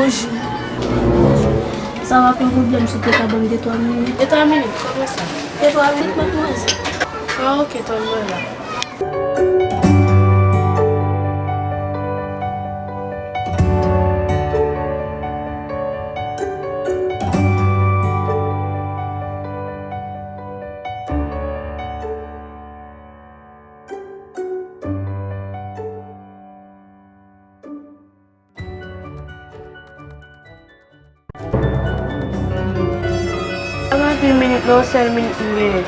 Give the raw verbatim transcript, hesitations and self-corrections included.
Bonjou. Sa va pa pwoblèm si w te ka ban m de twa minit. De twa minit? Kòman sa? De twa minit, madmwazèl. Ah, ok, tann mwen la. Sa gen anpil minit, men yon sèl minit m genyen.